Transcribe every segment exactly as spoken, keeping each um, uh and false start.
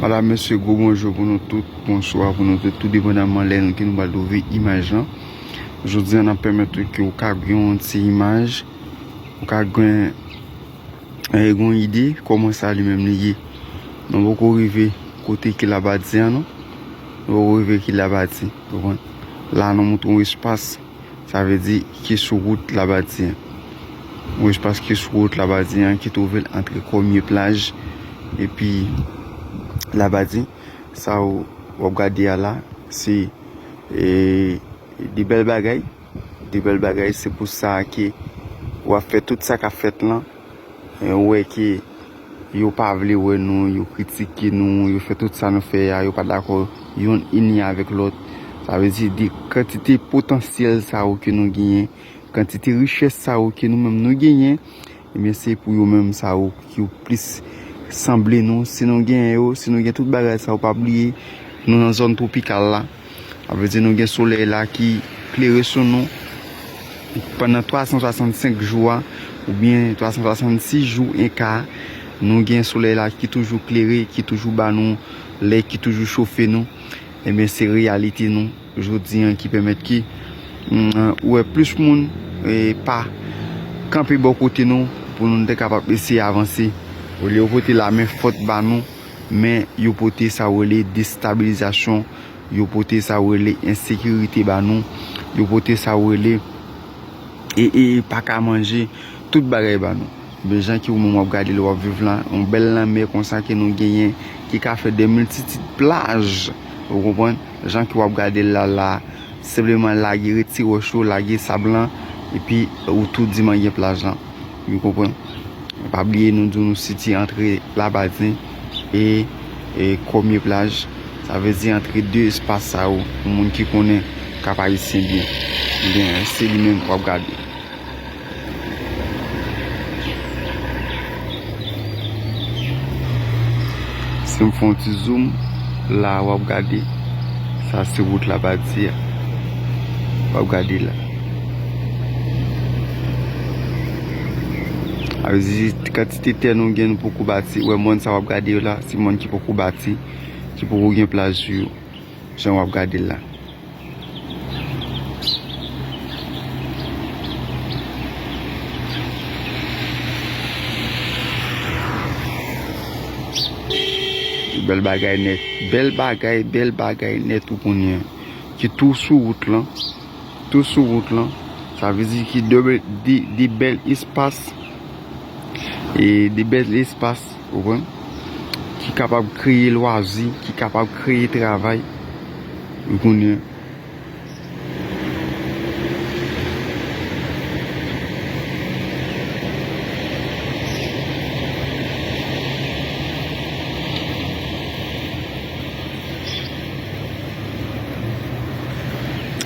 Madam, mesye, gwo bonjou pou nou tout, bonswa pou nou tout, tou depandaman lè nou ke nou pral louvri imaj lan. Jodi a, n ap pèmèt ou ke ou ka gen yon ti imaj, ou ka gen, eh, gen yon ide kòman sa li menm li ye. Nou poko rive kote ki Labadi a, non. Nou poko rive ki Labadi, ou konprann? La, nou montre yon espas, sa vle di ki sou wout Labadi an. Yon espas ki sou wout Labadi an, ki twouve l antre Kòmye Plaj epi Labadi. Sa w, w ap gade a la, se, e, de bèl bagay. De bèl bagay, se pou sa ke w ap fè tout sa k ap fèt lan. E, ou wè ke yo pa vle wè nou, yo kritike nou, yo fè tout sa nou fè a, yo pa dakò yonn ini avèk lòt. Sa vle di de kantite potansyèl sa yo ke nou genyen, kantite richès sa yo ke nou menm nou genyen, ebyen, se pou yo menm sa yo ki yo plis sanble nou. Si nou genyen yo, si nou gen tout bagay sa yo, pa bliye, nou nan zòn twopikal la. Sa vle di nou gen solèy la ki klere sou nou pandan twa san swasannsenk jou a, oubyen twa san swasannsis jou enka. Nou gen solèy la ki toujou klere, ki toujou ba nou lè, ki toujou chofe nou. Ebyen, se reyalite nou jodi an ki pèmèt ke, mm, ou wè plis moun, e, pa kanpe bò kote nou pou nou te kapab eseye avanse. Olye yo pote lamen fòt ba nou, men yo pote sa yo rele destabilizasyon, yo pote sa yo rele ensekirite ba nou, yo pote sa yo rele e, e, e pa ka manje, tout bagay ba nou. Men jan ke ou menm w ap gade l, w ap viv la, yon bèl lanmè konsa ke nou genyen, ki ka fè de miltitid plaj, ou konprann? Jan ke w ap gade l la, la, senpleman lage, retire wòch yo, lage sab lan, epi ou tou di m gen plaj lan. Ou konprann? Pa bliye, nou di w nou sitiye antre Labadi e, e Kòmye Plaj. Sa vle di antre de espas sa yo, pou moun ki konnen Kap Ayisyen byen. Ebyen, se li menm w ap gade. Si m fè yon ti zoom, la w ap gade. Sa se wout Labadi a. W ap gade la. Sa vle di kantite tè nou gen, nou poko bati. Ou wè mòn sa w ap gade yo la, se mòn ki poko bati, ki poko gen plaj sou yo. Jan w ap gade l la. Bèl bagay nèt. Bèl bagay, bèl bagay nèt ou konnen. Ki tou sou wout lan. Tou sou wout lan. Sa vle di ki de, de, de bèl espas. E de bèl espas, ou konprann? Ki kapab kreye lwazi, ki kapab kreye travay. Ou konnen.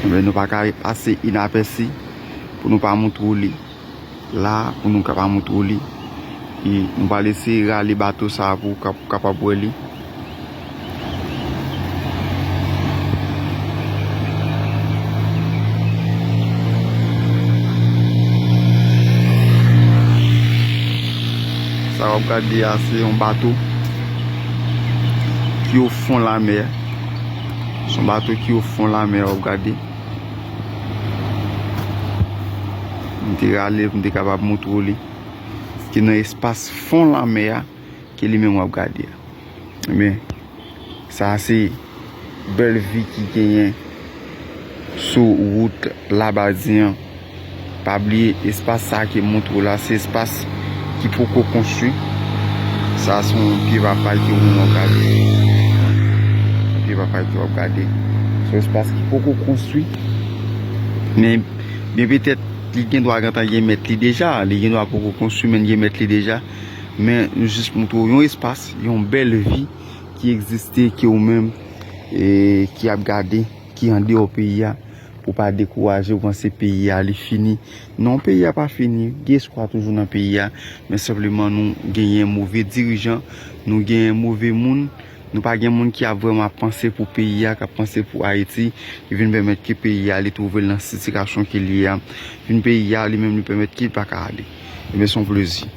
Men nou pa ka pase inapèsi pou nou pa montre w li. La, pou nou ka pa montre w li. E nou pral eseye rale bato sa a pou w kap-, kapab wè li. Sa w ap gade a, se yon bato ki o fon lamè. Se yon bato ki o fon lamè, w ap gade. M te rale pou m te kapab montre w li. Ki nan espas fon lamè a, ke li menm w ap gade a. Men, sa se bèl vi ki genyen sou wout Labadi an. Pa bliye, espas sa a ke m montre w la, se espas ki poko konstwi. Sa se yon pye papay ke w menm w ap gade. Pye papay ke w ap gade. Se yon espas ki poko konstwi. Men, byen petèt, li gen dwa gentan gen mèt li deja. Li gen dwa poko konstwi, men gen mèt li deja. Men nou jis montre w yon espas, yon bèl vi ki egziste, ke ou menm, e, ki ap gade, ki andeyò peyi a, pou pa dekouraje, ou panse peyi a li fini. Non, peyi a pa fini, gen espwa toujou nan peyi a, men senpleman nou genyen move dirijan, nou genyen move moun, nou pa gen moun ki ap vrèman ap panse pou peyi a, k ap panse pou Ayiti, ki vin pèmèt ke peyi a li twouve l nan sitiyasyon ke li ye a, vin peyi a li menm li pèmèt ke li pa ka ale. Ebyen, se yon plezi.